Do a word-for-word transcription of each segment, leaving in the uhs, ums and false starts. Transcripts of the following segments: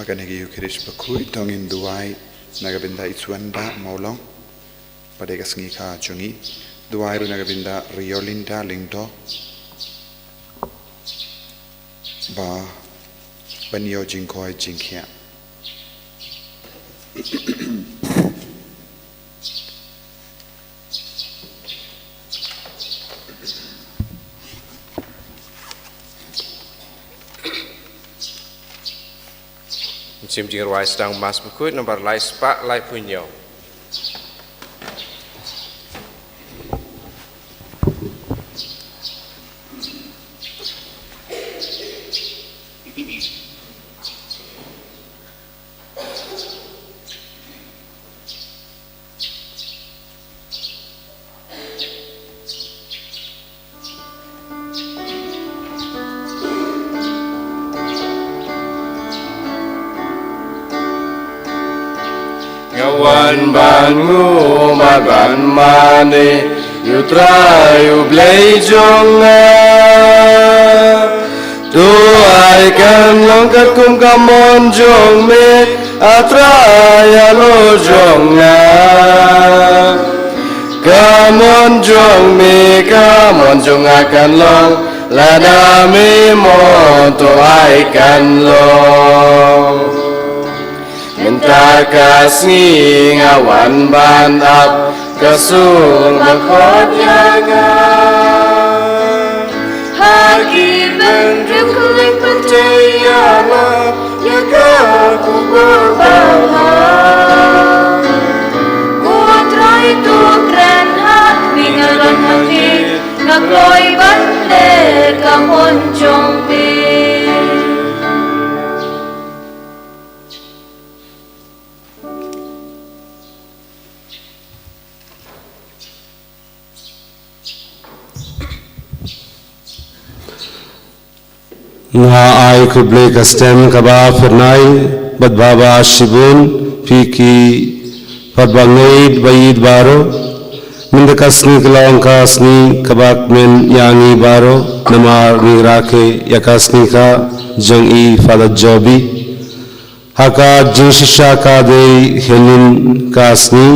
Kane ka Eucharist bakhuid to ngin duwai na ka bynta i Suanda Mawlong. Pat ïa ka sngi kha jong i. Duwai ruh na ka bynta Riolinda Lyngdoh. Ba ban ïoh jingkoit jingkhiah. Mynsiem Jingrwai Sdang Mass Bakhuid nombar lai spah laiphew hynñiew. Nga wan ban ngeit bad ban mane ïa U Trai U Blei jong nga. To ai kan long katkum ka mon jong me, A Trai halor jong nga. Ka mon jong me, ka mon jong nga kan long, lada me mon to ai kan long. Mynta ka sngi nga wan ban ap ka sur ba khot ïa nga. Ha ki bynriew kylleng pynthei ïa la ïa ka khubor ba bha. Ko Trai to kren ha me, nga don hangne, nga kloi ban leh ka mon jong me. Nga ai khublei ka stem kaba phyrnai bad ba ba shibun phi ki paid bangeit ba ïeit baroh. Mynta ka sngi ka long ka sngi kaba kmen ïa ngi baroh namar ngi rakhe ïa ka sngi ka jong i Father Joby. Ha ka jingshisha ka dei hynnin ka sngi,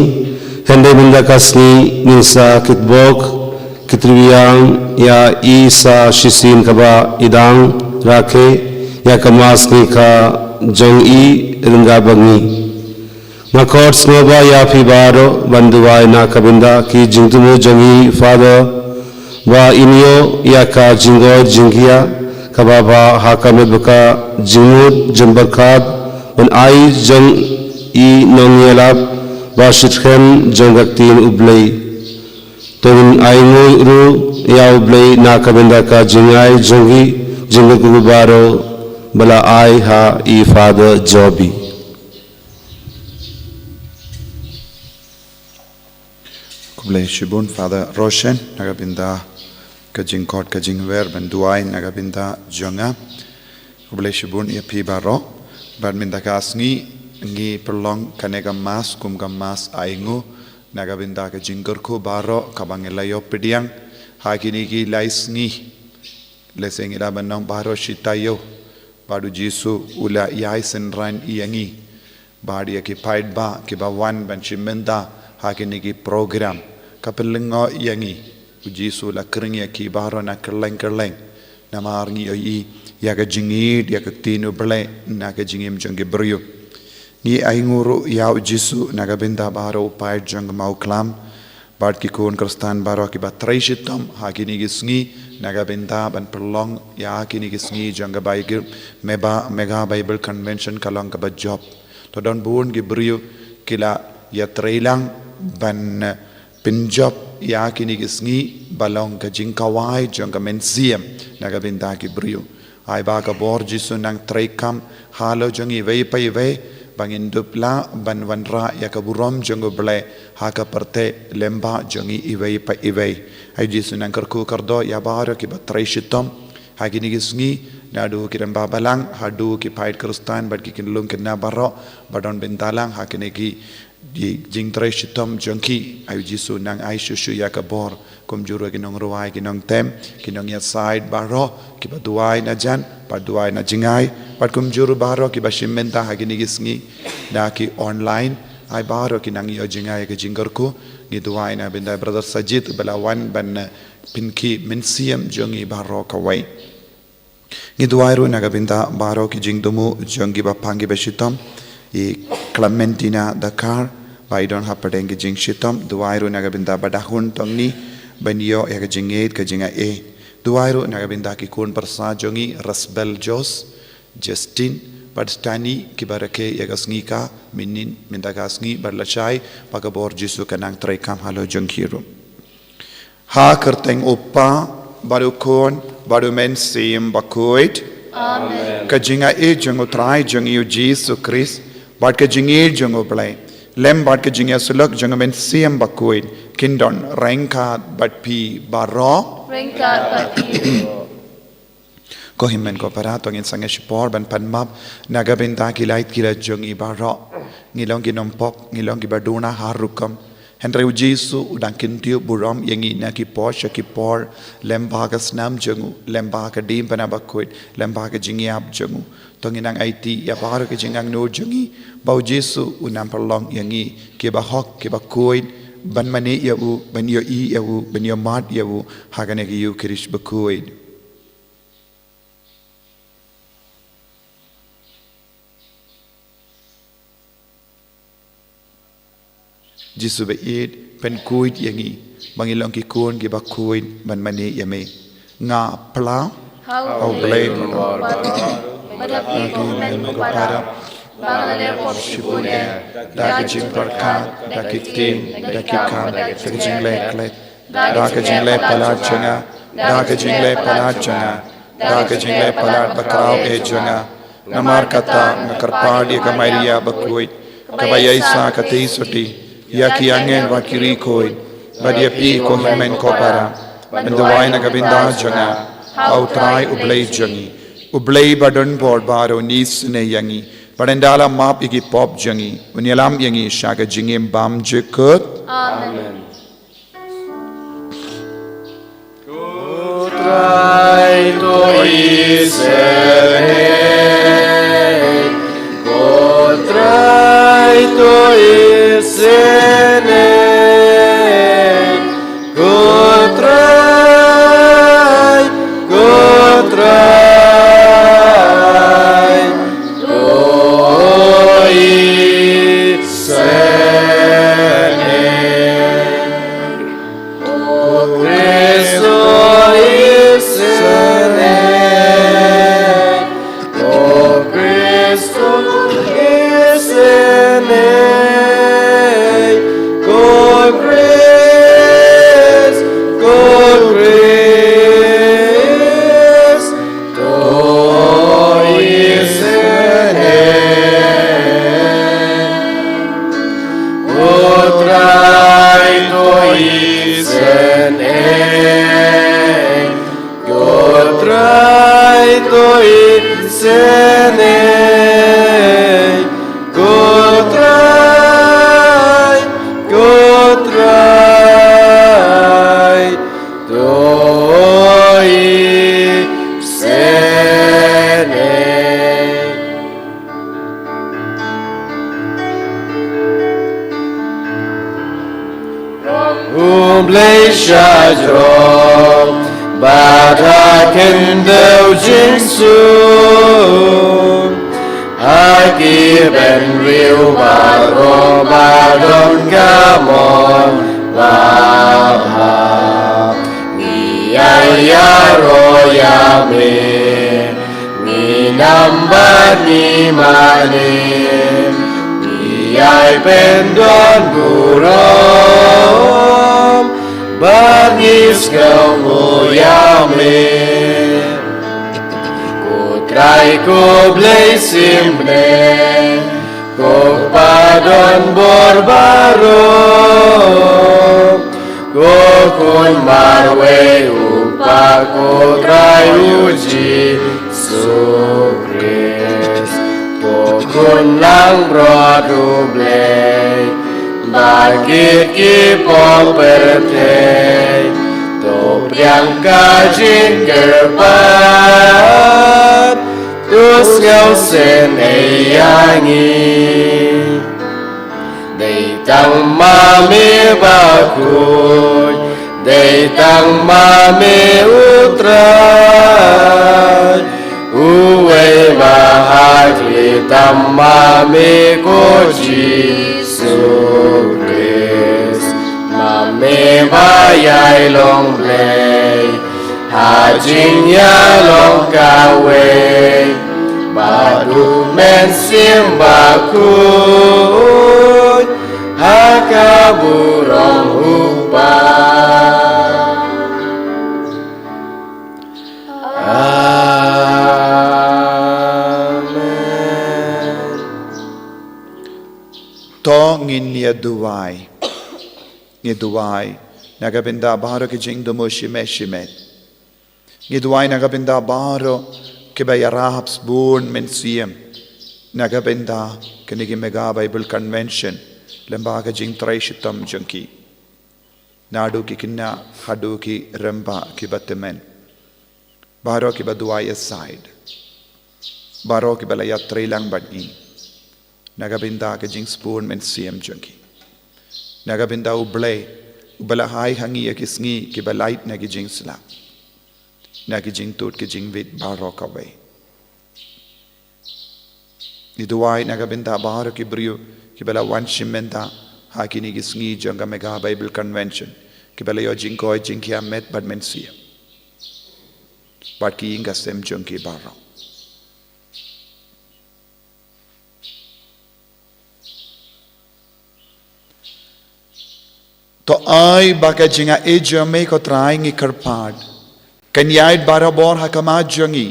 hynrei mynta ka sngi ngin sa kitbok kitrwiang ïa i sa shisien kaba i dang rakhe ïa ka mass sngi ka jong i rynda ba ngi. Nga khot sngewbha ïa phi baroh ban duwai na ka bynta ki jingthmu jong i Father ba in ïoh ïa ka jingkoit jingkhiah kaba bha ha ka met bad ka jingmut jingpyrkhat ban ai jong i nongïalap ba shitrhem jong ka ktien U Blei. To ngin ainguh ruh ïa U Blei na ka bynta ka jingai jong ki jingkyrkhu baroh ba la ai ha i Father Joby. Khublei shibun Father Roshan na ka bynta ka jingkhot ka jingwer ban duwai na ka bynta jong nga. Khublei shibun ïa phi baroh. Bad mynta ka sngi ngi pynlong kane ka mass kum ka mass ainguh na ka bynta ka jingkyrkhu baroh kaba ngi la ïoh pdiang ha kine ki lai sngi. Lehse ngi la ban ong baroh shi taïew bad U Jisu u la ïai synran ïa ngi. Bad ïa ki paidbah kiba wan ban shim bynta ha kine ki program ka pynlyngngoh ïa ngi. U Jisu u la khring ïa ki baroh na kylleng kylleng. Namar ngi ïohi ïa ka jingïeit ïa ka ktien U Blei na ka jingim jong ki briew. Ngi ainguh ruh ïa U Jisu na ka bynta baroh u paid jong ka Mawkhlam bad ki khun Khristan baroh kiba trei shitom ha kine ki sngi na ka bynta ban pynlong ïa kine ki sngi jong ka Bible, Mega Bible Convention ka long kaba jop. To don bun ki briew ki la ïatreilang ban pynjop ïa kine ki sngi ba long ka jingkawai jong ka mynsiem na ka bynta ki briew. Ai ba ka bor Jisu nang treikam halor jong iwei pa iwei ba ngin dup lah ban wanrah ïa ka burom jong U Blei ha ka pyrthei lyngba jong iwei pa iwei. Ai Jisu nang kyrkhu kyrdoh ïa baroh kiba trei shitom ha kine ki sngi, naduh ki rangbah balang haduh ki paid Khristan bad ki khynnah lum khynnah baroh ba don bynta lang ha kine ki jingtrei shitom jong ki. Ai Jisu nang ai shuh shuh ïa ka bor kumjuh ruh ki nongrwai, ki nongtem, ki nongïasaid baroh kiba duwai na jan bad duwai na jngai. Bad kumjuh ruh baroh kiba shim bynta ha kine ki sngi da ki online, ai baroh ki nang ïoh jngai ïa ka jingkyrkhu. Ngi duwai na ka bynta Brother Sajid ba la wan ban, eh, pynkiew mynsiem jong ngi baroh kawei. Ngi duwai ruh na ka bynta baroh ki jingthmu jong kiba pang kiba shitom, i Clementina Dakar, ba i don hapdeng ki jingshitom. Duwai ruh na ka bynta ba dang hun tang ngi ban ïoh ïa ka jingngeit ka jingai. Duwai ruh na ka bynta ki khun pyrsa jong ngi, Rasbel Jos, Justin bad Stani, kiba rakhe ïa ka sngi ka mynnin, mynta ka sngi bad lashai, ba ka bor Jisu ka nang treikam halor jong ki ruh. Ha ka kyrteng U Kpa bad U Khun bad U Mynsiem Bakhuid. Amen. Ka jingai jong U Trai jong ngi U Jisu Khrist bad ka jingïeit jong U Blei lem bad ka jingïasyllok jong U Mynsiem Bakhuid kin don ryngkat bad phi baroh. Ryngkat bad phi. Ko hynmen ko para, to ngin sangeh shipor ban pan map na ka bynta ki lait ki lait jong ngi baroh. Ngi long ki nongpop, ngi long kiba duna har rukom. Hynrei U Jisu u dang kyntiew burom ïa ngi na ki por sha ki por, lem bad ka snam jong u, lem bad ka diengphna bakhuid, lem bad ka jingïap jong u. To ngin nang aiti ïa baroh ki jingangnud jong ngi, ba U Jisu un nang pynlong ïa ngi kiba hok, kiba khuid, ban mane ïa u, ban ïohi ïa u, ban ïohmad ïa u ha kane ka Ïukharist bakhuid. Jisu baieit, pynkhuid ïa ngi ba ngin long ki khun kiba khuid ban mane ïa me. Nga phla ha U Blei, ba la pynlong ïa ngi na ka para, ba nga la leh pop shibun eh, da ka jingpyrkhat, da ki ktien, da ki kam, da ka jingleh klet, da ka jingleh palat jong nga, da ka jingleh palat jong nga, da ka jingleh palat bakhraw eh jong nga. Namar kata nga kyrpad ïa ka Maria bakhuid, kaba ïaishah katei shatei, ïa ki angel bad ki riewkhuid, bad ïa phi ko hynmen ko para, ban duwai na ka bynta jong nga ha U Trai U Blei jong ngi. U Blei ba don bor baroh un isynei ïa ngi, bad ynda la map ïa ki pop jong ngi, un ïalam ïa ngi sha ka jingim bymjukut. Amen. Ko Trai to isynei, ko Trai to isynei, ko Trai, ko Trai to isynei. Ko Khrist to isynei, ko Khrist to isynei, ko Khrist, ko Khrist to isynei. Ko Trai to isynei, ko Trai to isynei, ko Trai, ko Trai to isynei. U Blei shajrong, bad ha khyndew jingsuk, ha ki bynriew baroh ba don ka mon babha. Ngi ai ïaroh ïa me, ngi nam bad ngi mane, ngi ai pyndonburom, bad ngi sngewnguh ïa me. Ko Trai ko Blei symbai, ko Kpa don bor baroh, ko Khun marwei U Kpa, ko Trai U Jisu Khrist, ko Khun langbrot U Blei, ba kit ki pop pyrthei, to pdiang ka jingkyrpad, to sngew sien ei ïa ngi. Dei tang ma me bakhuid, dei tang ma me u Trai, uwei ba ha khlieh tam ma me ko Jisu Khrist, ma me ba ïai long Blei ha jingïalong kawei, bad u Mynsiem Bakhuid ha ka burom u Kpa. Amen. To ngin ïa duwai. Ngi duwai na ka bynta baroh ki jingthmu shimet shimet. Ngi duwai na ka bynta baroh kiba ïarap sbun mynsiem na ka bynta kane ka Mega Bible Convention lyngba ka jingtrei shitom jong ki, naduh ki khynnah haduh ki rangbah kiba tymmen. Baroh kiba duwai aside, baroh kiba la ïatrei lang bad ngi na ka bynta ka jingsbun mynsiem jong ki, na ka bynta U Blei uba la hai ha ngi ïa ki sngi kiba lait na ki jingslap, na ki jingtud ki jingwit baroh kawei. Ngi duwai na ka bynta baroh ki briew kiba la wan shim bynta ha kine ki sngi jong ka Mega Bible Convention, kiba la ïoh jingkoit jingkhiah met bad mynsiem, bad ki ïing ki sem jong ki baroh. To ai ba ka jingaiei jong me ko Trai ngi kyrpad kan ïaid barabor ha khmat jong ngi,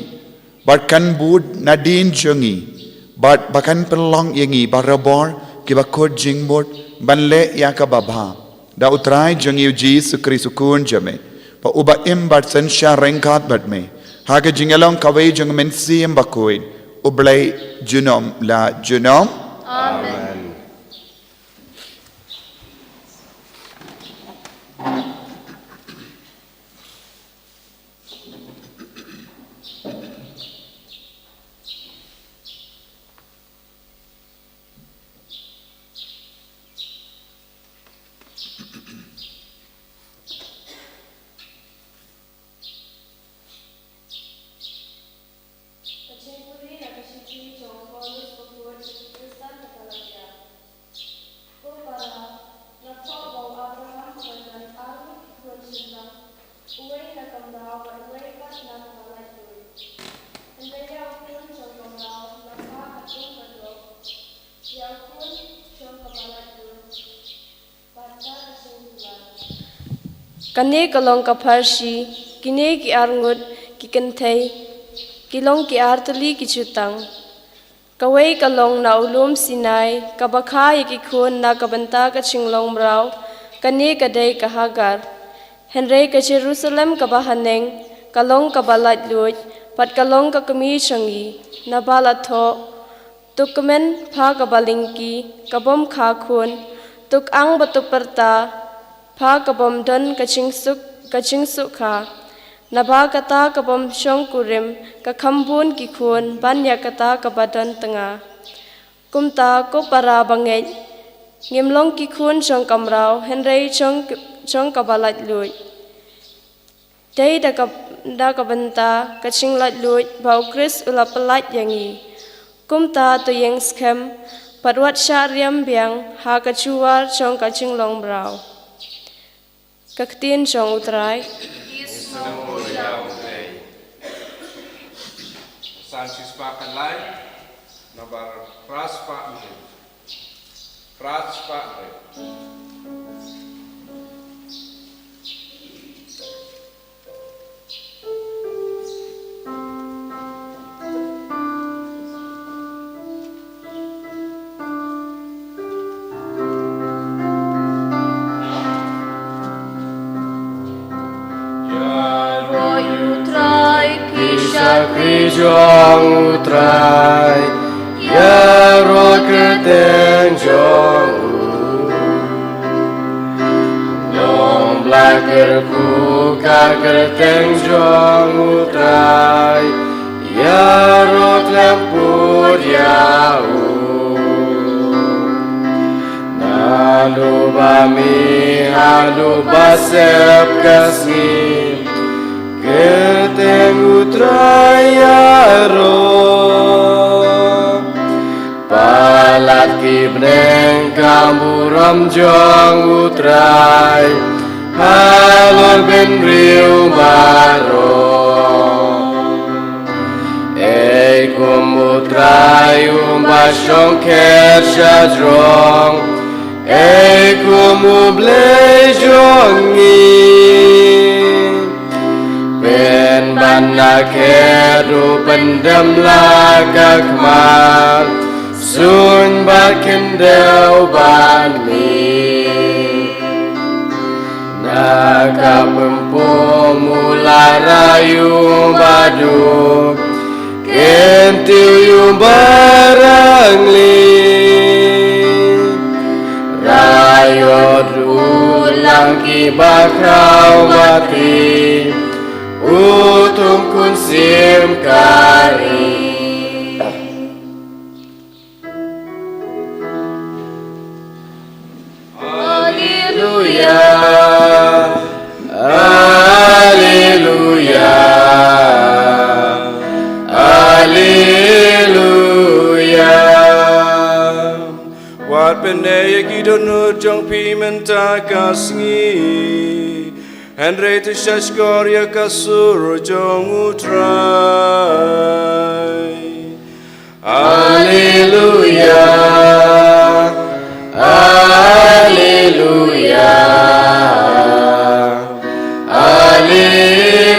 bad kan bud nadien jong ngi, bad ba kan pynlong ïa ngi barabor kiba kut jingmut ban leh ïa kaba bha da U Trai jong ngi U Jisu Khrist U Khun jong me, ba uba im bad synshar ryngkat bad me ha ka jingïalong kawei jong U Mynsiem Bakhuid, U Blei junom la junom. Amen. Ka jingpule na ka shithi jong u Paulus bakhuid sha ki Khristan na Galatia. Ko para, nga thoh ba u Abraham u la don arngut ki khun shynrang, uwei na ka mraw bad uwei pat na kaba laitluid. Hynrei ïa u khun jong ka mraw la phah katkum ka doh, ïa u khun jong kaba laitluid. Kane ka long ka pharshi, kine ki arngut ki kynthei ki long ki artylli ki jutang. Kawei ka long na u lum Sinai, kaba kha ïa ki khun na ka bynta ka jinglong mraw, kane ka dei ka Hagar. Hynrei ka Jerusalem kaba haneng ka long kaba laitluid, bad ka long ka kmie jong ngi, naba la thoh, to kmen pha kaba lyngkhi, ka bym kha khun, to ang bad to pyrta pha ka bym don ka jingsuk, ka jingsukha. Naba kata ka bym shongkurim ka kham bun ki khun ban ïa kata kaba don tnga. Kumta ko para bangeit, ngim long ki khun jong ka mraw, hynrei jong, jong kaba laitluid. Dei da ka, da ka bynta ka jinglaitluid ba u Khrist u la pyllait ïa ngi. Kumta to ïeng skhem, bad wat shah riam biang ha ka jubor jong ka jinglong mraw. Ka ktien jong u Trai. San shispah khatlai, nabar phra spah hynriew. Phra spah hynriew. Ïaroh ïa u Trai, phi shakri jong u Trai. Ïaroh kyrteng jong u. Long ba la kyrkhu ka kyrteng jong u Trai. Ïaroh khlem pud ïa u. Naduh ba mih haduh ba sep ka sngi, kyrteng u Trai ïaroh. Palat ki bneng ka burom jong u Trai halor bynriew baroh. Ei kum u Trai uba shong khet shajrong, ei kum u Blei jong ngi. Pynban la khet ruh pyndem la ka khmat, suiñ bad khyndew bad mih. Na ka pynpum u la rai u baduh, kyntiew u barangli. Rai ïoh u lang ki bakhraw bati, u thung khun sim ka ri. Alleluia, alleluia, alleluia. Wat pyneh ïa ki dohnud jong phi mynta ka sngi, hynrei to shahshkor ïa ka sur jong u Trai. Alleluia, alleluia, alleluia.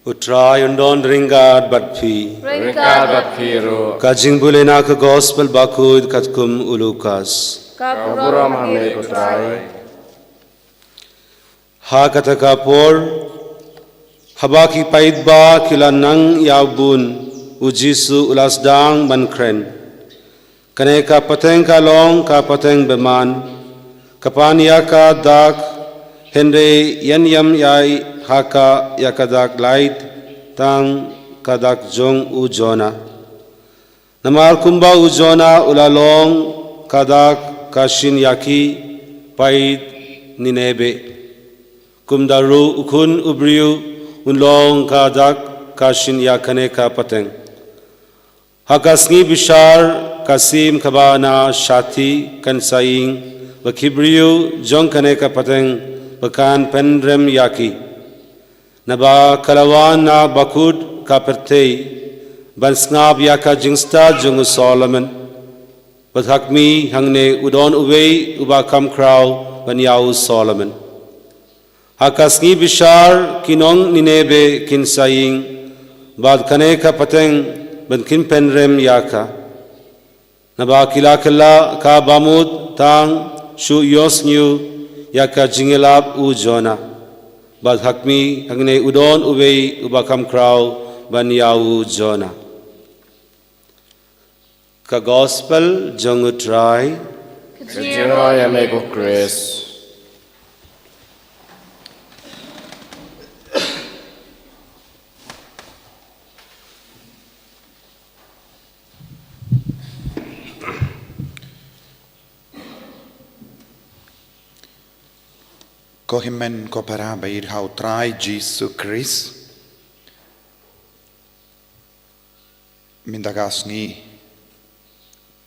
U Trai un don ryngkat bad phi. Ryngkat bad phi ruh. Ka jingpule na ka Gospel bakhuid katkum u Lukas. Ka burom ha me ko Trai. Ha kata ka por, haba ki paidbah ki la nang ïa bun, u Jisu u la sdang ban kren. Kane ka pateng ka long ka pateng bymman, ka pan ïa ka dak, hynrei ïaid ïam ïa ha ka ïa ka dak lait, tang ka dak jong u Jonah. Namar kumba u Jonah u la long, ka dak ka shin ïa ki paid Nineveh. Kumta ruh u Khun u Briew un long ka dak ka shin ïa kane ka pateng. Ha ka sngi bishar ka sim kaba na shathie kan sa ïeng, ba ki briew jong kane ka pateng ba kan pynrem ïa ki. Naba ka la wan na bakut ka pyrthei, ban sngap ïa ka jingstad jong u Solomon. Bad ha khmih hangne u don uwei uba kham khraw ban ïa u Solomon. Ha ka sngi bishar ki nong Nineveh kin sa ïeng, bad kane ka pateng ban kin pynrem ïa ka. Naba ki la kylla ka bamut tang shu ïohsngew ïa ka jingïalap u Jonah. Bad ha khmih hangne u don uwei uba kham khraw ban ïa u Jonah. Ka Gospel jong u Trai. Ka jingïaroh ïa me ko Khrist. Ko hynmen ko para ba ïeit ha u Trai Jisu Khrist. Mynta ka sngi,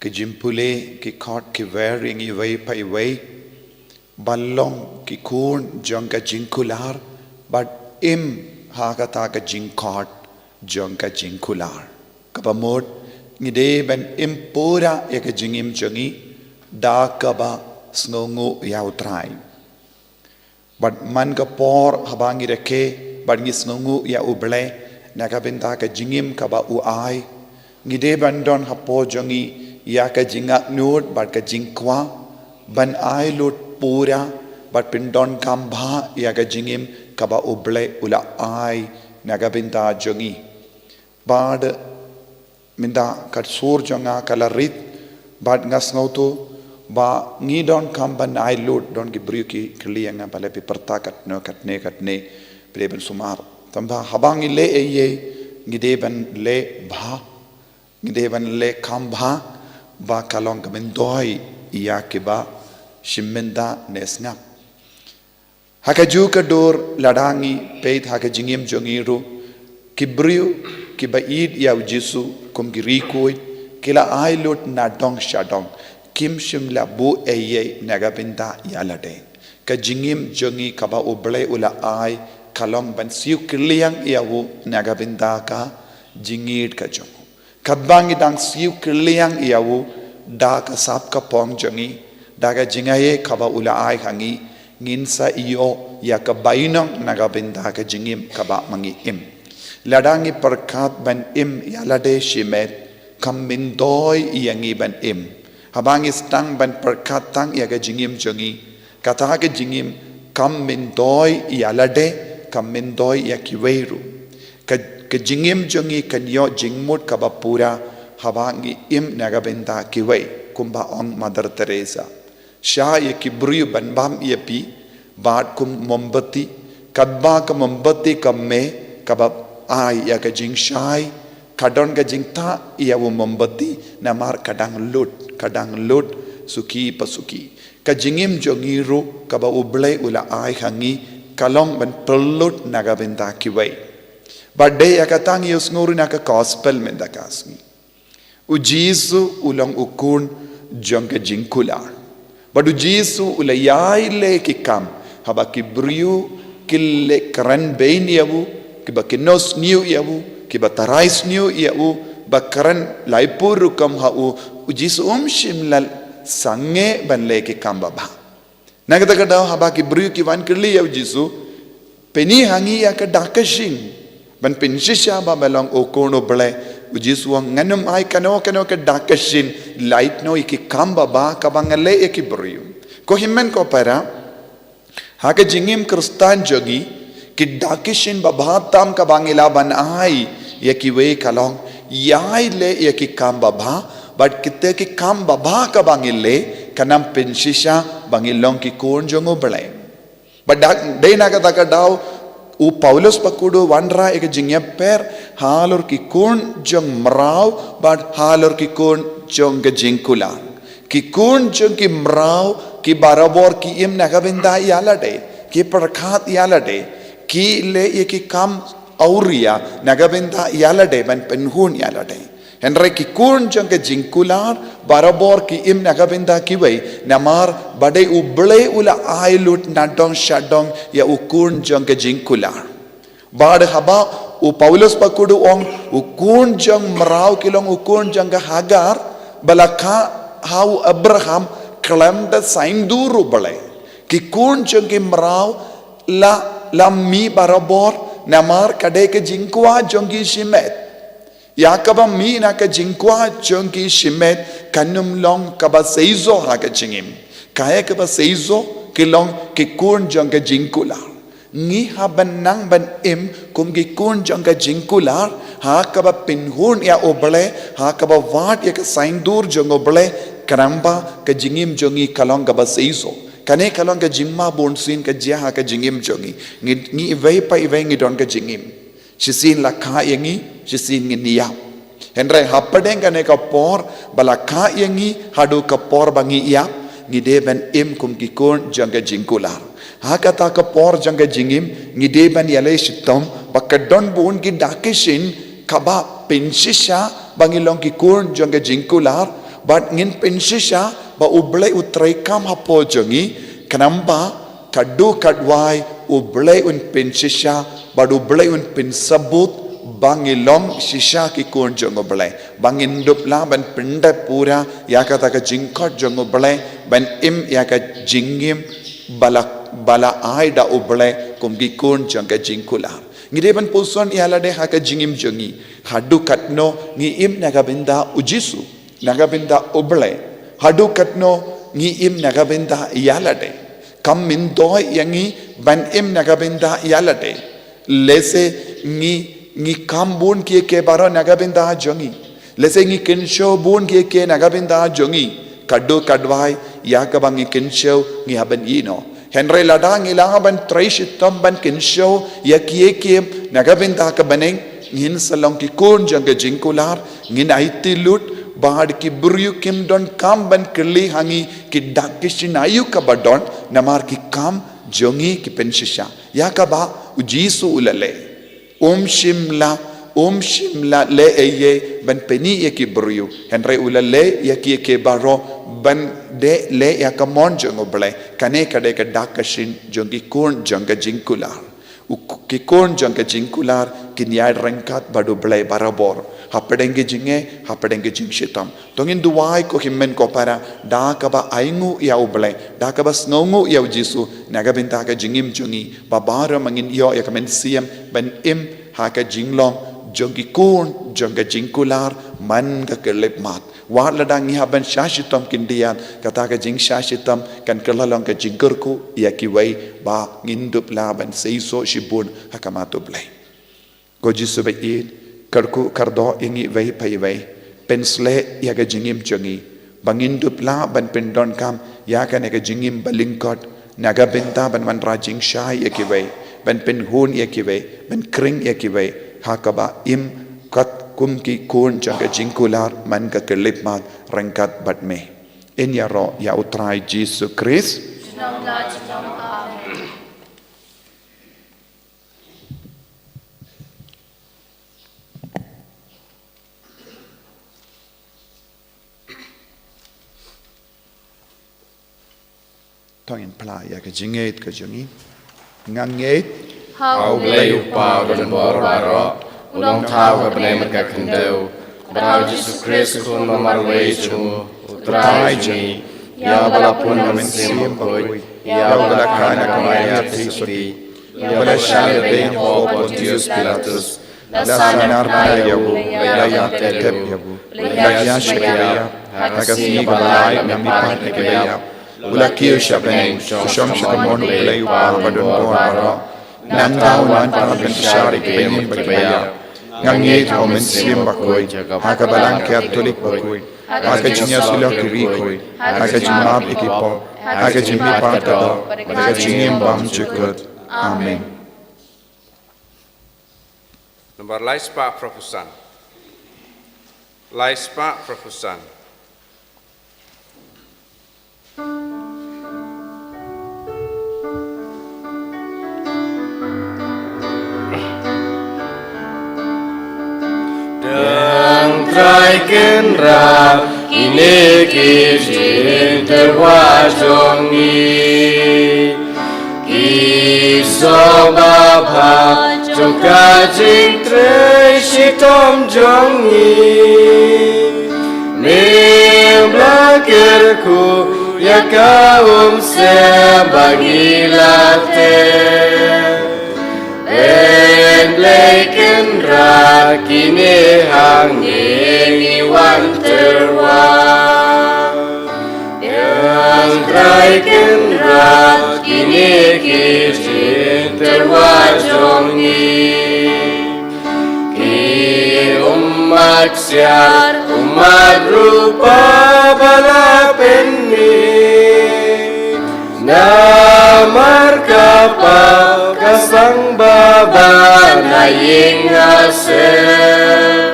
ki jingpule ki khot ki wer ïa ngi iwei pa iwei, ban long ki khun jong ka jingkular, bad im ha kata ka jingkhot jong ka jingkular. Kaba mut, ngi dei ban im pura ïa ka jingim jong ngi da kaba sngewnguh ïa u Trai. Bad man ka por haba ngi rakhe bad ngi sngewnguh ïa u Blei na ka bynta ka jingim kaba u ai, ngi dei ban don hapoh jong ngi ïa ka jingangnud bad ka jingkwah ban ai lut pura bad pyndonkam bha ïa ka jingim kaba u Blei u la ai na ka bynta jong ngi. Bad mynta ka sur jong nga ka la rit, bad nga sngewthuh ba ngi donkam ban ai lut. Don ki briew ki kylli ïa nga, balei phi pyrta katno katne katne. Phi dei ban sumar. Tangba haba ngi leh ei ei, ngi dei ban leh bha, ngi dei ban leh kham bha, ba ka long ka myntoi ïa kiba shim bynta ne sngap. Ha kajuh ka dur lada ngi peit ha ka jingim jong ngi ruh, ki briew kiba ïeit ïa u Jisu kum ki riewkhuid, ki la ai lut na dong sha dong, kim shym la buh ei ei na ka bynta ïa lade. Ka jingim jong ngi kaba U Blei u la ai ka long ban siew kylliang ïa u na ka bynta ka jingïeit ka jong u. Katba ngi dang siew kylliang ïa u da ka sap ka phong jong ngi, da ka jingaiei kaba u la ai ha ngi, ngin sa ïoh ïa ka bainong na ka bynta ka jingim kaba ma ngi im. Lada ngi pyrkhat ban im ïa lade shimet, kam myntoi ïa ngi ban im. Haba ngi sdang ban pyrkhat tang ïa ka jingim jong ngi, kata ka jingim kam myntoi ïa lade, kam myntoi ïa kiwei ruh. Ka, ka jingim jong ngi kan ïoh jingmut kaba pura haba ngi im na ka bynta kiwei, kumba ong Mother Teresa. Shah ïa ki briew ban bam ïa phi, bad kum mombati, katba ka mombati ka mih, kaba ai ïa ka jingshai, ka don ka jingtah ïa u mombati, namar ka dang lut, ka dang lut suki pa suki. Ka jingim jong ngi ruh kaba U Blei u la ai ha ngi, ka long ban pynlut na ka bynta kiwei. Bad dei ïa kata ngi ïohsngew ruh na ka gospel mynta ka sngi. U Jisu u long u khun jong ka jingkular. Bad u Jisu u la ïai leh ki kam haba ki briew ki la kren bein ïa u, kiba kynnoh sniew ïa u, kiba tharai sniew ïa u, ba kren laiphew rukom ha u, u Jisu um shym la sangeh ban leh ki kam babha. Na kata ka daw haba ki briew ki wan kylli ïa u Jisu, pyni ha ngi ïa ka dak ka shin ban pynshisha ba me long u Khun U Blei. U Jisu u ong, ngan ym ai kano kano ka dak ka shin, lait noh ïa ki kam babha kaba nga leh ïa ki briew. Ko hynmen ko para, ha ka jingim Khristan jong ngi, ki dak ki shin babha tam kaba ngi lah ban ai ïa kiwei ka long ïai leh ïa ki kam babha, bad kita ki kam babha kaba ngi leh kan ym pynshisha ba ngi long ki khun jong U Blei. Bad dei na kata ka daw u Paulus bakhuid u wanrah ïa ka jingïapher halor ki khun jong mraw bad halor ki khun jong ka jingkular. Ki khun jong ki mraw ki barabor ki im na ka bynta ïa lade, ki pyrkhat ïa lade, ki leh ïa ki kam awria na ka bynta ïa lade ban pynhun ïa lade. Hynrei ki khun jong ka jingkular barabor ki im na ka bynta kiwei, namar ba dei U Blei u la ai lut na dong sha dong ïa u khun jong ka jingkular. Bad haba u Paulus bakhuid u ong, u khun jong mraw ki long u khun jong ka Hagar, ba la kha ha u Abraham khlem da saiñdur U Blei. Ki khun jong ki mraw la, la mih barabor, namar ka dei ka jingkwah jong ki shimet. Ïa kaba mih na ka jingkwah jong ki shimet kan ym long kaba seisoh ha ka jingim. Kaei kaba seisoh, ki long ki khun jong ka jingkular. Ngi hap ban nang ban im kum ki khun jong ka jingkular, ha kaba pynhun ïa U Blei, ha kaba wad ïa ka saiñdur jong U Blei, khnang ba ka jingim jong ngi ka long kaba seisoh. Kane ka long ka jingma bunsien ka jia ha ka jingim jong ngi. Ngi, ngi iwei pa iwei ngi don ka jingim. Shisien la kha ïa ngi, shisien ngin ïap. Hynrei hapdeng kane ka por ba la kha ïa ngi haduh ka por ba ngi ïap, ngi dei ban im kum ki khun jong ka jingkular. Ha kata ka por jong ka jingim, ngi dei ban ïaleh shitom ba ka don bun ki dak ki shin kaba pynshisha ba ngi long ki khun jong ka jingkular, bad ngin pynshisha ba U Blei u treikam hapoh jong ngi, khnang ba katto katne U Blei un pynshisha, bad U Blei un pynsabut ba ngi long shisha ki khun jong U Blei. Ba ngin dup lah ban pyndep pura ïa kata ka jingkhot jong U Blei, ban im ïa ka jingim ba la, ba la ai da U Blei kum ki khun jong ka jingkular. Ngi dei ban puson ïa lade ha ka jingim jong ngi. Haduh katno ngi im na ka bynta U Jisu, na ka bynta U Blei. Haduh katno ngi im na ka bynta ïa lade. Kam myntoi ïa ngi ban im na ka bynta ïa lade. Lehse ngi, ngi kham bun kiei kiei baroh na ka bynta jong ngi. Lehse ngi kynshew bun kiei kiei na ka bynta jong ngi. Katto katne ïa kaba ngi kynshew ngi hap ban ïehnoh. Hynrei lada ngi lah ban trei shitom ban kynshew ïa ki ïa ki, na ka bynta ka bneng, ngin sa long ki khun jong ka jingkular, ngin aiti lut ba ki briew kim donkam ban kylli ha ngi ki dak ki shin aïu kaba don, namar ki kam jong ngi ki pynshisha. Ïa kaba u Jisu u la leh. Um shym la, um shym la leh ei ei ban pyni ïa ki briew. Hynrei u la leh ïa ki ïa ki baroh ban dei leh ïa ka mon jong U Blei. Kane ka dei ka dak ka shin jong ki khun jong ka jingkular. U k-, ki khun jong ka jingkular kin ïaid ryngkat bad U Blei barabor. Hapdeng ki jingeh, hapdeng ki jingshitom. To ngin duwai ko hynmen ko para, da kaba ainguh ïa U Blei, da kaba sngewnguh ïa u Jisu, na ka bynta ka jingim jong ngi, ba baroh ma ngin ïoh ïa ka mynsiem ban im ha ka jinglong jong ki khun jong ka jingkular man ka khyllipmat. Wat lada ngi hap ban shah shitom khyndiat, kata ka jingshah shitom kan kylla long ka jingkyrkhu ïa kiwei, ba ngin dup lah ban seisoh shibun ha khmat U Blei. Ko Jisu ba ïeit, kyrkhu kyrdoh ïa ngi iwei pa iwei. Pynshlei ïa ka jingim jong ngi, ba ngin dup lah ban pyndonkam ïa kane ka jingim ba lyngkot, na ka bynta ban wanrah jingshai ïa kiwei, ban pynhun ïa kiwei, ban khring ïa kiwei, ha kaba im katkum ki khun jong ka jingkular man ka khyllipmat ryngkat bad me. Yn ïaroh ïa U Trai Jisu Khrist. To ngin phla ïa ka jingngeit ka jong ngi. Nga ngeit ha U Blei U Kpa uba don bor baroh, U Nongthaw uba bneng bad ka khyndew, bad ha U Jisu Khrist U Khun ba marwei jong U, U Trai jong ngi, ïa uba la pun ha U Mynsiem Bakhuid, ïa uba la kha na ka Maria theisotti, ïa uba la shah lade hapoh Pontius Pilatus, la sahnarphna ïa u, la ïaid tep ïa u, la ïaid sha ka ïap, ha ka sngi ba lai namar ki ïap, u la kiew sha bneng, u shong sha kamon U Blei U Kpa uba don bor baroh. Nangta un wan pat ban bishar ïa ki bymman bad ki baïap. Nga ngeit ha U Mynsiem Bakhuid, ha ka Balang Katholik bakhuid, ha ka jingïasyllok ki riewkhuid, ha ka jingmap ïa ki pop, ha ka jingmihpat ka doh, bad ka jingim bymjukut. Amen. Nambar lai spah phra phew san. Lai spah phra phew san. Dang Trai Kynrad, kine ki jingtyrwa jong ngi. Ki song babha jong ka jingtrei shitom jong ngi. Me la kyrkhu ïa ka umsem ba ngi la tep. Ïa U Blei Kynrad, kine hangne ngi wan tyrwa. Ïa U Trai Kynrad, kine ki jingtyrwa jong ngi. Ki ummat ksiar, ummat rupa ba la pynmih. Namar ka pap ka sangba ba na ïing ha sem.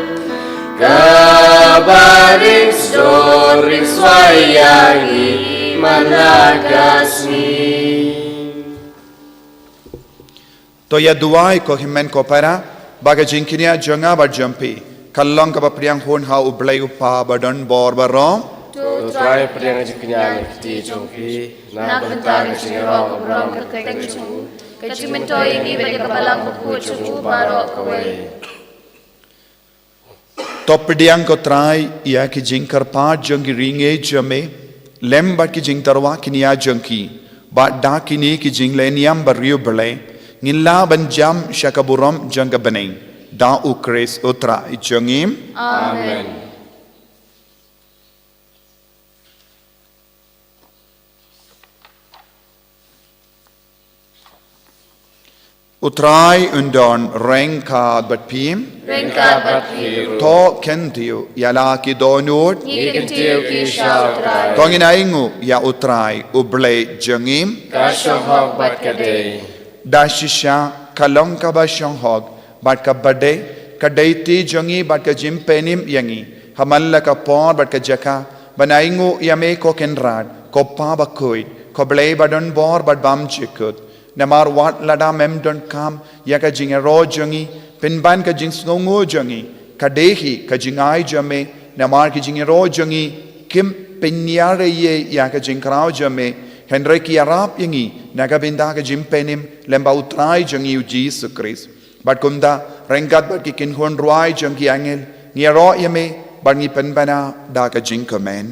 Kaba ring sdor ring swai ïa ngi man la ka sngi. To ïa duwai ko hynmen ko para, ba ka jingkñia jong nga bad jong phi kan long kaba pdiang hun ha U Blei U Kpa ba don bor baroh. To U Trai pdiang ka jingkñia na ka kti jong phi, na ka bynta ka jingïaroh ka burom ka kyrteng jong u, ka jingmyntoi ïa ngi bad ïa ka Balang Bakhuid jong u baroh kawei. To pdiang ko Trai ïa ki jingkyrpad jong ki riewngeit jong me lem bad ki jingtyrwa kñia jong ki, bad da kine ki jingleh niam bariewblei ngin lah ban jam sha ka burom jong ka bneng. Da U Khrist U Trai jong ngi. Amen. U Trai un don ryngkat bad phi. Ryngkat bad phi ruh. To kyntiew ïa la ki dohnud. Ngi kyntiew ki sha U Trai. To ngin ainguh ïa U Trai, U Blei jong ngi. Ka shong hok bad ka dei. Da shisha ka long kaba shong hok bad kaba dei, ka dei ti jong ngi bad ka jingpynim ïa ngi ha man la ka por bad ka jaka ban ainguh ïa me, ko Kynrad, ko Pa bakhuid, ko Blei ba don bor bad bymjukut. Namar wat lada mem donkam ïa ka jingïaroh jong ngi, pynban ka jingsngewnguh jong ngi ka dei hi ka jingai jong me. Namar ki jingïaroh jong ngi kim pynïar ei ei ïa ka jingkhraw jong me, hynrei ki ïarap ïa ngi na ka bynta ka jingpynim lem bad U Trai jong ngi U Jisu Khrist. Bad kumta, ryngkat bad ki kynhun rwai jong ki angel, ngi ïaroh ïa me bad ngi pynbna da ka jingkmen.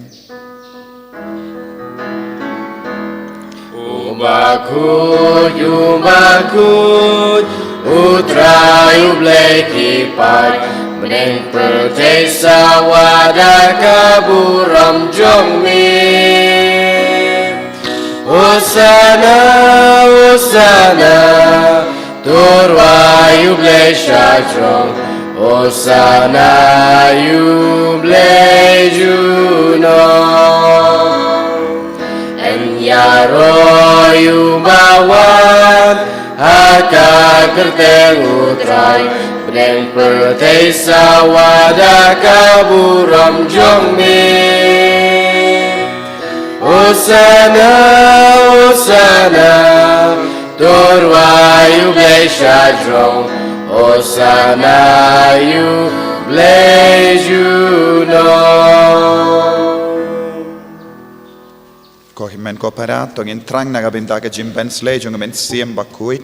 U bakhuid, u bakhuid, U Trai U Blei ki paid, bneng pyrthei sawa da ka burom jong me. Hosana, Hosana, to rwai U Blei shajrong. Hosana ïa U Blei junom. Yn ïaroh ïa uba wan ha ka kyrteng U Trai, bneng pyrthei sawa da ka burom jong me. Hosana, Hosana, to rwai U Blei shajrong. Hosana ïa U Blei junom. Ko hynmen ko para, to ngin thrang na ka bynta ka jingpynshlei jong U Mynsiem Bakhuid.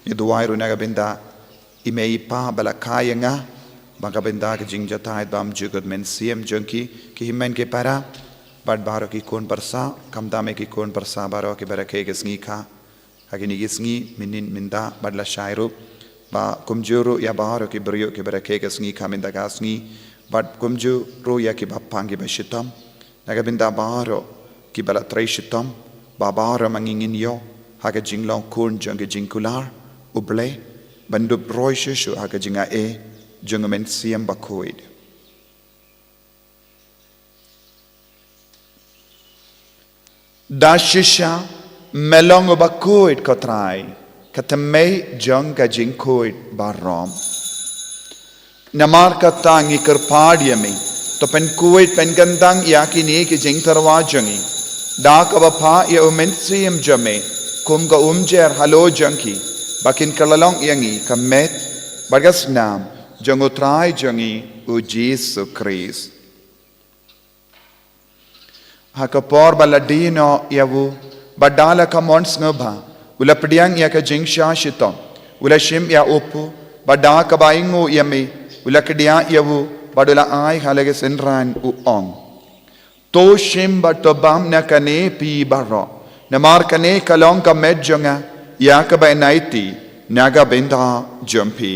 Ngi duwai ruh na ka bynta i mei i pa ba la kha ïa nga, ba ka bynta ka jingjahthait bymjukut mynsiem jong ki, ki hynmen ki para, bad baroh ki khun pyrsa, khamtam ïa ki khun pyrsa baroh kiba rakhe ka sngi kha ha kine ki sngi, mynnin mynta bad lashai ruh, ba kumjuh ruh ïa baroh ki briew kiba rakhe ka sngi kha mynta ka sngi, bad kumjuh ruh ïa kiba pang kiba shitom. Na ka bynta baroh kiba la trei shitom, ba baroh ma ngi ngin ïoh ha ka jinglong khun jong ka jingkular U Blei, ban dup roi shuh shuh ha ka jingai jong U Mynsiem Bakhuid. Da shisha me long uba khuid, ko Trai, ka thymmei jong ka jingkhuid baroh. Namar kata ngi kyrpad ïa me, to pynkhuid pynkyntang ïa kine ki jingtyrwa jong ngi da kaba phah ïa U Mynsiem jong me kum ka umjer halor jong ki, ba kin kylla long ïa ngi ka met bad ka snam jong U Trai jong ngi U Jisu Khrist. Ha ka por ba la die noh ïa u, bad da la ka mon sngewbha, u la pdiang ïa ka jingshah shitom, u la shim ïa u pu, bad da kaba ainguh ïa me, u la kdiah ïa u, bad u la ai ha la ka synran, u ong: To shim bad to bam na kane phi baroh, namar kane ka long ka met jong nga, ïa kaba yn aiti na ka bynta jong phi.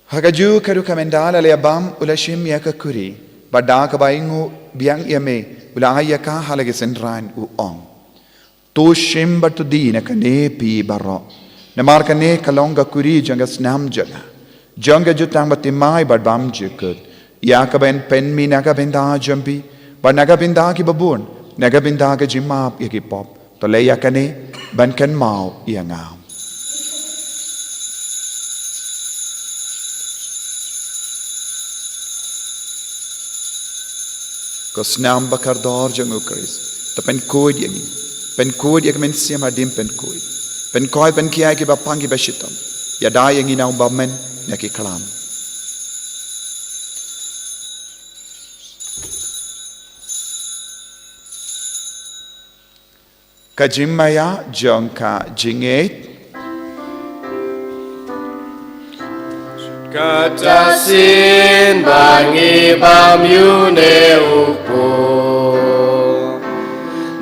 Ha kajuh ka rukom, ynda la leh bam, u la shim ïa ka kuri, bad da kaba ainguh biang ïa me, u la ai ïa ka ha la ka synran, u ong: To shim bad to die na kane phi baroh, namar kane ka long ka kuri jong ka snam jong nga, jong ka jutang bathymmai bad bymjukut, ïa kaba yn pynmih na ka bynta jong phi bad na ka bynta kiba bun, na ka bynta ka jingmap ïa ki pop. To leh ïa kane ban kynmaw ïa nga. Ko snam bakordor jong U Khrist, to pynkhuid ïa ngi, pynkhuid ïa ka mynsiem hadien pynkhuid, pynkhuid, pynkhia ïa kiba pang kiba shitom, ïada ïa ngi na u bymman na ki khlam. Ka jingmaïa jong ka jingngeit. Kata shisien ba ngi bam ïa une u pu,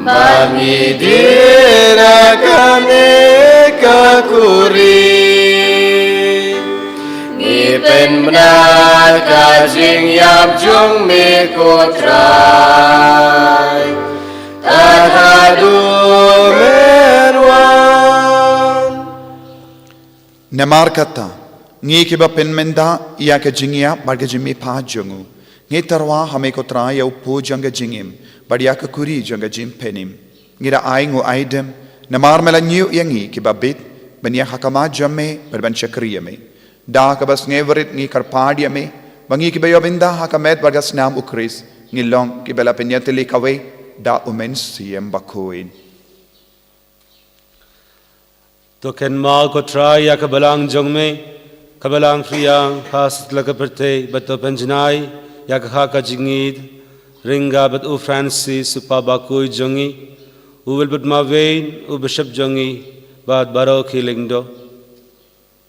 ba ngi die na kane Mynta ka jingïap jong me ko Trai, tad haduh men wan. Namar kata, ngi kiba pynmynda ïa ka jingïap bad ka jingmihpat jong u, ngi tyrwa ha me ko Trai ïa u pud jong ka jingim bad ïa ka kuri jong ka jingpynim. Ngi da ai ngu aidem, namar me la ñiew ïa ngi kiba bit ban ïeng ha khmat jong me bad ban shakri ïa me. Da kaba sngewrit ngi kyrpad ïa me ba ngi kiba ïoh bynta ha ka met bad ka snam u Khrist, ngi long kiba la pynïatylli kawei da u Mynsiem Bakhuid. To kynmaw ko Trai ïa ka balang jong me, ka balang Khriang ha satlak ka pyrthei, bad to pynjanai ïa ka ha ka jingïeit ryngkat bad u Francis u Papa bakhuid jong ngi, u Wilbert Marwein u Bishop jong ngi, bad baroh ki lyngdoh.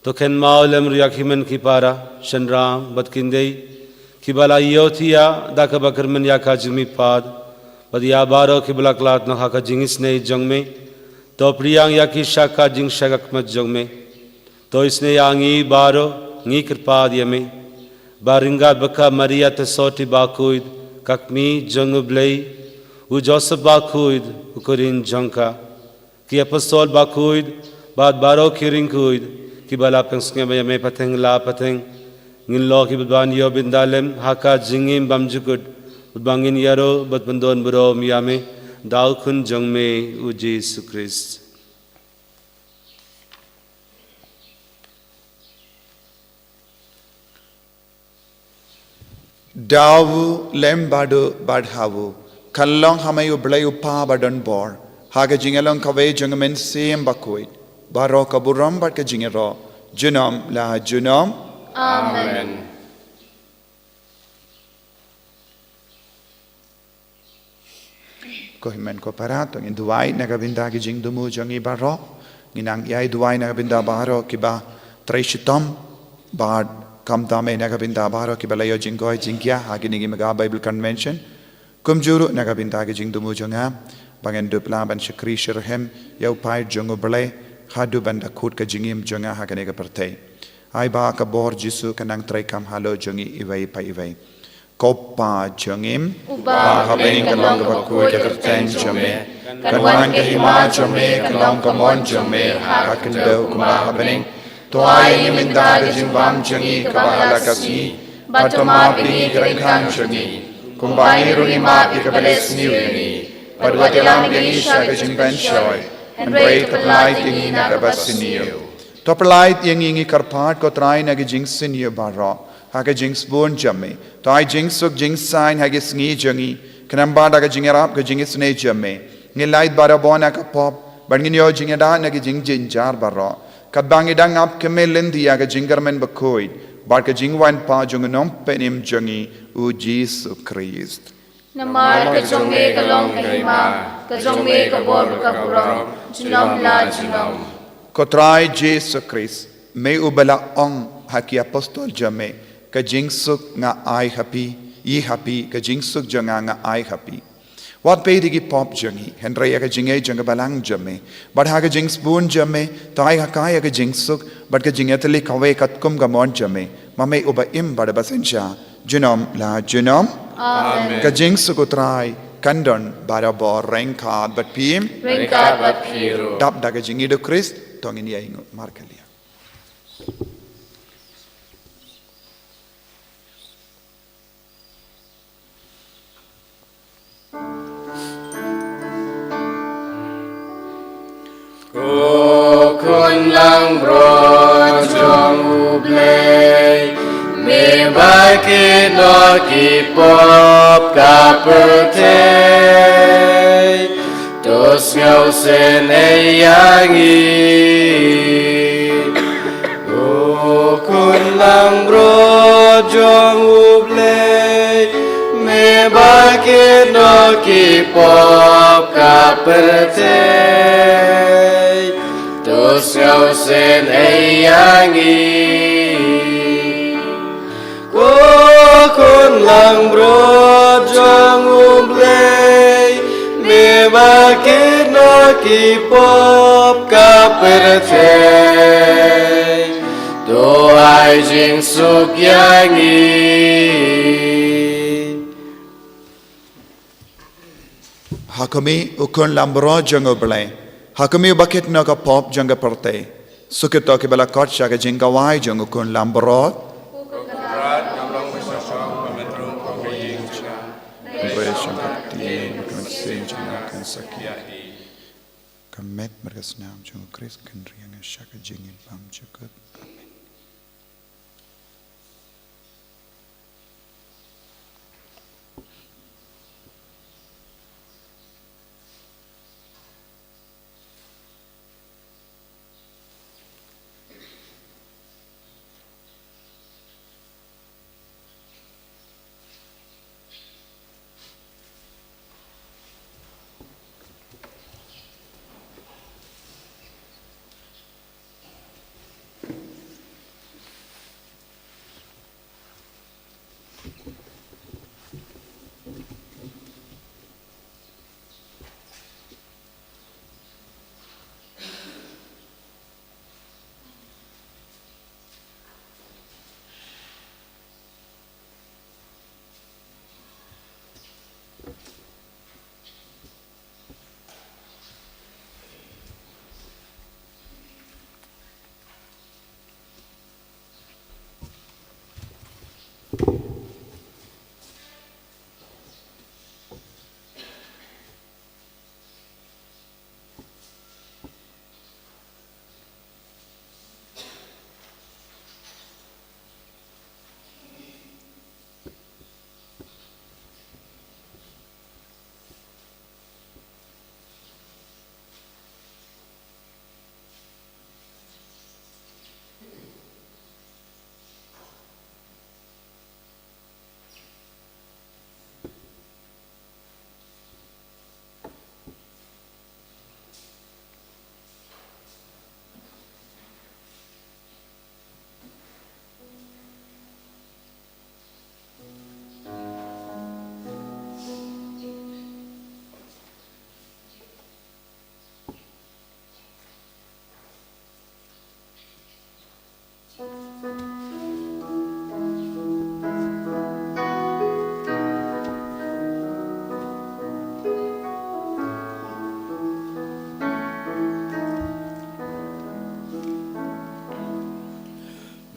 To kynmaw lem ruh ïa ki hynmen ki para, shynrang bad khyndiat, kiba la ïohthiah da kaba kyrmen ïa ka jingmihpat, bad ïa baroh kiba la khlad noh ha ka jingisynei jong me. To pdiang ïa ki sha ka jingshakmat jong me. To isynei ïa ngi baroh, ngi kyrpad ïa me, ba ryngkat bad ka Maria Theisotti bakhuid, ka Kmie jong u Blei, u Joseph bakhuid, u kurim jong ka, ki apostol bakhuid, bad baroh ki riewkhuid kiba la pynsngewbha ïa me pateng la pateng, ngin long kiba ban ïoh bynta lem ha ka jingim bymjukut, bad ba ngin ïaroh bad pyndonburom ïa me da u Khun jong me u Jisu Khrist. Da u lem bad u bad ha u, kan long ha me u Blei u Kpa badonbor, ha ka jingïalong kawei jong u Mynsiem Bakhuid, baroh ka burom bad ka jingïaroh, junom la junom. Amen. Ko hynmen ko para, to ngin duwai na ka bynta ki jingthmu jong ngi baroh. Ngi nang ïai duwai na ka bynta baroh kiba trei shitom, bad khamtam eh na ka bynta baroh kiba la ïoh jingkoit jingkhiah ha kine ki Mega Bible Convention. Kumjuh ruh na ka bynta ki jingthmu jong nga, ba ngan dup lah ban shakri shitrhem ïa u paid jong u Blei, haduh ban da kut ka jingim jong nga ha kane ka pyrthei. Ai ba ka bor Jisu kan nang treikam halor jong ngi iwei pa iwei. Ko Pa jong ngi, uba ha bneng, kan long kaba khuid ka kyrteng jong me. Kan wan ka hima jong me, kan long ka mon jong me ha ka khyndew kumba ha bneng. To ai ïa ngi mynta ka jingbam jong ngi kaba ha la ka sngi. Bad to map ïa ngi ki ryngkang jong ngi, kumba ngi ruh ngi map ïa kiba leh sniew ïa ngi. Bad wat ïalam ïa ngi sha ka jingpynshoi, hynrei to pyllait ïa ngi na kaba sniew. To pyllait ïa ngi, ngi kyrpad ko Trai, na ki jingsniew baroh ha ka jingsbun jong me. To ai jingsuk jingsaiñ ha ki sngi jong ngi, khnang ba da ka jingïarap ka jingisynei jong me, ngin lait barabor na ka pop, bad ngin ïoh jingïada na ki jingjynjar baroh, katba ngi dang ap kmie lynti ïa ka jingkyrmen bakhuid bad ka jingwan pat jong u Nongpynim jong ngi u Jisu Khrist. Namar ka jong me ka long ka hima, ka jong me ka bor ka burom, junom la junom. Ko Trai Jisu Khrist, me uba la ong ha ki apostol jong me, ka jingsuk nga ai ha phi, ïa ha phi, ka jingsuk jong nga nga ai ha phi. Wat peit ïa ki pop jong ngi, hynrei ïa ka jingngeit jong ka balang jong me. Bad ha ka jingsbun jong me, to ai ha ka ïa ka jingsuk bad ka jingïatylli kawei katkum ka mon jong me, ma me uba im bad uba synshar, junom la junom. Amen. Ka jingsuk u Trai kan don barabor ryngkat bad phi. Ryngkat bad phi ruh. Dap da ka jingïeit u Khrist, to ngin ïainguh markylliang. Ko Khun langbrot jong U Blei, me ba kit noh ki pop ka pyrthei, to sngewsynei ïa ngi. Ko Khun langbrot jong U Blei, me ba kit noh ki pop ka pyrthei, to sngewsynei ïa ngi. Ko Khun langbrot jong U Blei, me ba kit noh ki pop ka pyrthei, to ai jingsuk ïa ngi. Ha khmih, u khun langbrot jong U Blei. Ha khmih, uba kit noh ka pop jong ka pyrthei. Suk ïa kito kiba la khot sha ka jingkhawai jong u khun langbrot. Ka met bad ka snam jong U Khrist kan ri ïa nga sha ka jingim bymjukut. Amen.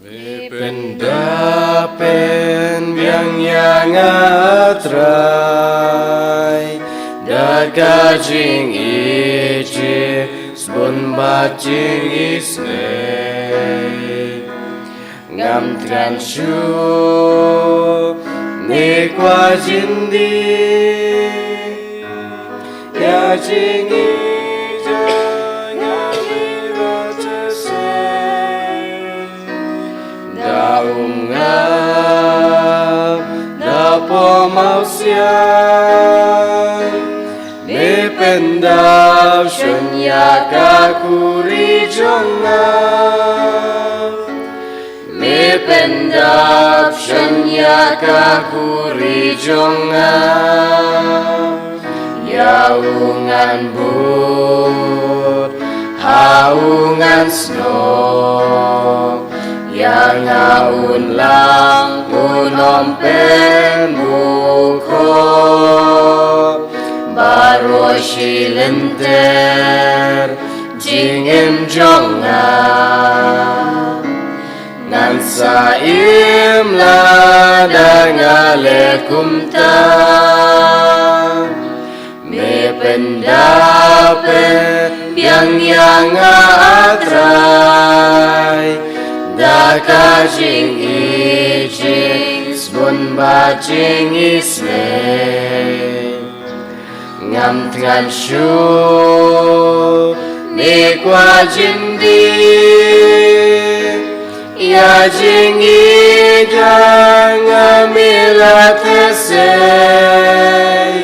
Me pynda pynbiang ïa nga, Trai, da ka jingïeit, jingïeit bun bad jingisynei. Ngam thngan shuh ne kwah jin die ïa jingïeit jong nga, me la thyrsai. Da um ngap, da pom awsiang, me pyndap shon ïa ka khuri jong nga. Me pyndap shon ïa ka khuri jong nga. Ïa u ngan bud ha u ngan snoh, ïa nga un lang, un ym pynmukhoh. Baroh shi lynter jingim jong nga, ngan sa im lada nga leh kumta. Me pyndap pynbiang ïa nga, ah Trai, da ka jingïeit, jingïeit bun bad jingisynei. Ngam thngan shuh ne kwah jin die ïa jingïeit jong nga, me la thyrsai.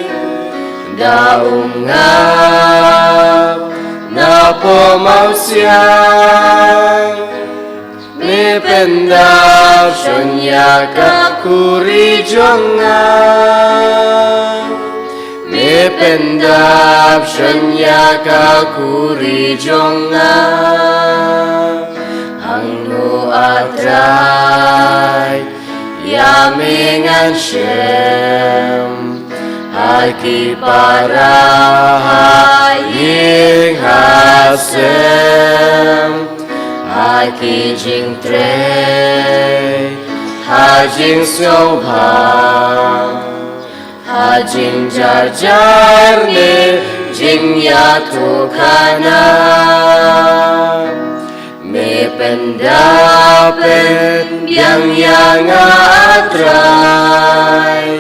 Da um ngap, da pom awsiang, me pyndap shon ïa ka khuri jong nga. Me pyndap shon ïa ka khuri jong nga. Hangno Trai, ïa me ngan shim ha ki para ha ïing ha sem, ha ki jingtrei, ha jingsngewbha, ha jingjarjar ne jingïathuhkhana. Me pynda pynbiang ïa nga, Trai,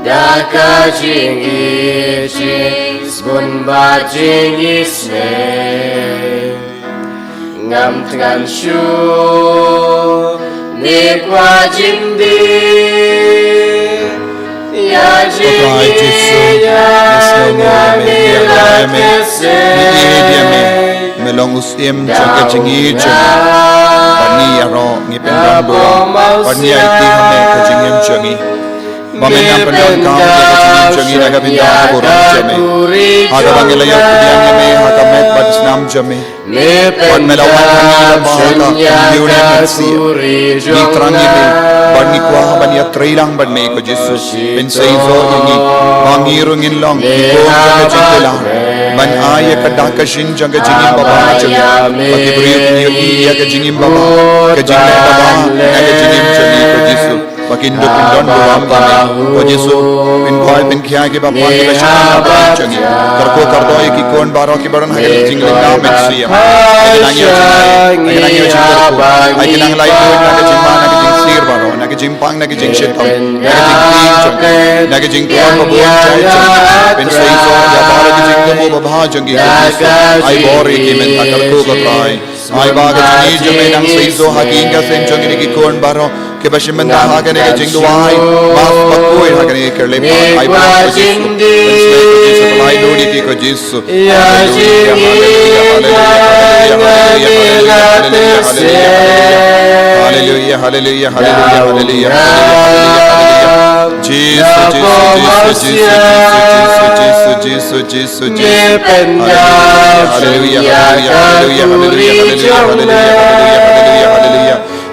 da ka jingïeit, jingsbun bad jingisynei. Ngam thngan shuh ne kwah jingdih ïa jingïeit ïa nga, me la kyrsiew. Me long u syiem jong ka jingïeit jong ngi. Bad ngi ïaroh, ngi pyndonkam, bad ngi aiti ha me ka jingim jong ngi. Ba men nang pyndonkam ïa ka jingim jong ngi na ka bynta ka burom jong me. Ha kaba ngi la ïoh pdiang ïa me ha ka met bad snam jong me. Bad me la wan ha ngi lyngba ka kyndiw ne mynsiem. Ngi thrang ïa me bad ngi kwah ban ïatreilang bad me, ko Jisu. Pynseisoh ïa ngi ba ngi ruh ngin long ki khun jong ka jingkular ban ai ïa ka dak ka shin jong ka jingim babha jong ngi. Ba ki briew kin ïohi ïa ka jingim babha, ka jinglong babha na ka jingim jong ngi, ko Jisu. Ba kin dup kin don burom ïa me, ko Jisu. Pynkhoi pynkhia kiba pang kiba shah na ka jingim jong ngi. Kyrkhu kyrdoh ïa ki khun baroh kiba don ha ka jinglong mynsiem. Ai ki nang ïoh jingkyrkhu, ai ki nang laitluid na ka jingma na ka jingsir baroh, na ka jingpang na ka jingshitom, na ka jingtieng jong ki, na ka jingkyrkhu babun jai jong ki. Pynseisoh ïa baroh ki jingthmu babha jong ki, ko Jisu. Ai bor ïa ki mynta, kyrkhu, ko Trai. Ai ba ka jingïeit jong me nang seisoh ha ki ïing ka sem jong kine ki khun baroh kiba shim bynta ha kane ka jingduwai. Ba bakhuid ha kane ka lem, ai ba ka jingduwai, ai luri ki, ko Jisu. Haleluya, haleluya, haleluya, haleluya, haleluya, haleluya, haleluya, haleluya, haleluya, haleluya, haleluya, haleluya, haleluya. Jisu, Jisu, Jisu, Jisu, Jisu, Jisu, Jisu, Jisu. Haleluya, haleluya, haleluya, haleluya, haleluya, haleluya, haleluya, haleluya.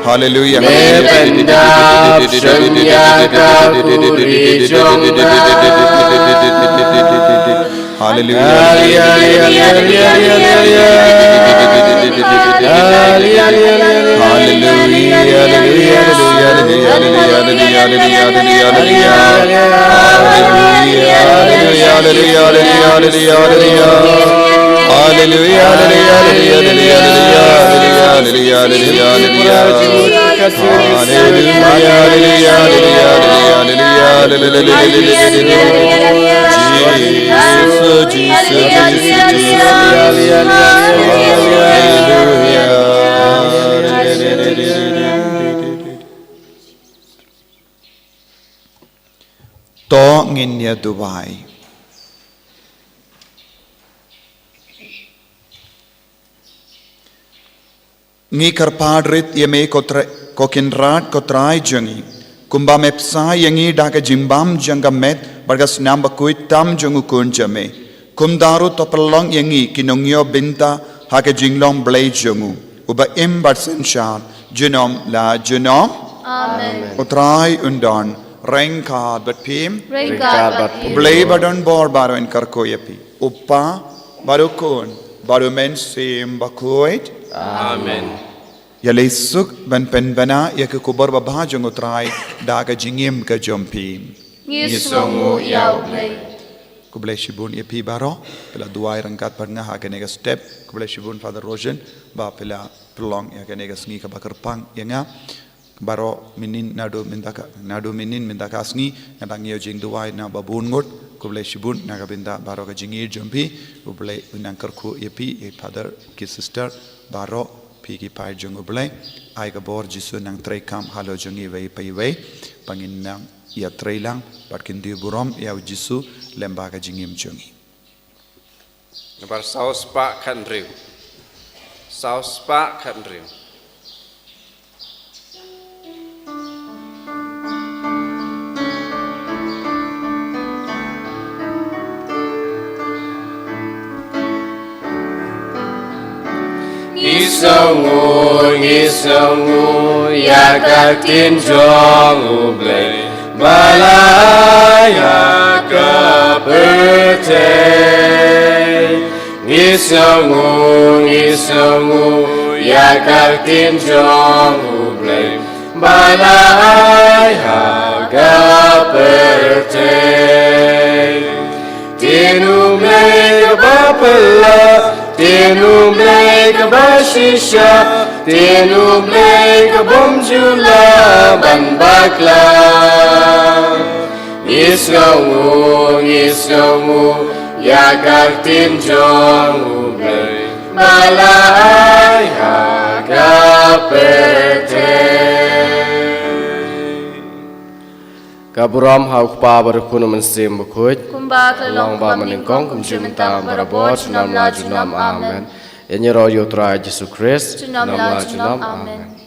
Haleluya, haleluya. Haleluya, haleluya, haleluya, haleluya, haleluya. Haleluya, haleluya, haleluya, haleluya, haleluya. Haleluya, haleluya, haleluya, haleluya, haleluya, haleluya, haleluya. Haleluya, haleluya, haleluya, haleluya, haleluya, haleluya. Jisu, Jisu, Jisu, Jisu. Haleluya. To ngin ïa duwai. Ngi kyrpad rit ïa me ko Trai, ko Kynrad, ko Trai jong ngi. Kumba me bsa ïa ngi da ka jingbam jong ka met bad ka snam bakhuid tam jong u Khun jong me, kumta ruh to pynlong ïa ngi ki nongïoh bynta ha ka jinglong Blei jong u, uba im bad synshar junom la junom. Amen. U Trai un don ryngkat bad phi. Ryngkat bad phi. U Blei ba don bor baroh un kyrkhu ïa phi, u Kpa bad u Khun bad u Mynsiem Bakhuid. Amen. Ïaleh suk ban pynbna ïa ka khubor babha jong u Trai da ka jingim ka jong phi. Ngi sngewnguh ïa u Blei. Khublei shibun ïa phi baroh phi la duwai ryngkat bad nga ha kane ka step. Khublei shibun Father Rogen ba phi la pynlong ïa kane ka sngi kaba kyrpang ïa nga. Baroh mynnin naduh mynta ka, naduh mynnin mynta ka sngi nga dang ïoh jingduwai na ba bun ngut. Khublei shibun na ka bynta baroh ka jingïeit jong phi. U Blei un nang kyrkhu ïa phi, ïa Father, ki sister baroh, phi ki paid jong u Blei. Ai ka bor Jisu nang treikam halor jong ngi iwei pa iwei, ba ngin nang ïatreilang bad kyndiw burom ïa u Jisu lem bad ka jingim jong ngi. Nambar saw spah khathynriew. Saw spah khathynriew. Ngi Ngi sngew, ngi sngew ïa ka ktien jong U Blei ba la ai ha ka pyrthei. Ngi sngew, ngi sngew ïa ka ktien jong U Blei ba la ai ha ka pyrthei. Ktien U Blei kaba phylla, ktien U Blei kaba shisha, ktien U Blei ka bym ju lah ban bakla. Ngi sngew, ngi sngew ïa ka ktien jong U Blei ba la ai ha ka pyrthei. Ka burom ha U Kpa bad U Khun bad U Mynsiem Bakhuid. Kumba ka la long bad mynnyngkong, kumjuh mynta, barabor, junom la junom. Amen. Ïa ngi ruh ïa U Trai Jisu Khrist. Junom la junom. Amen.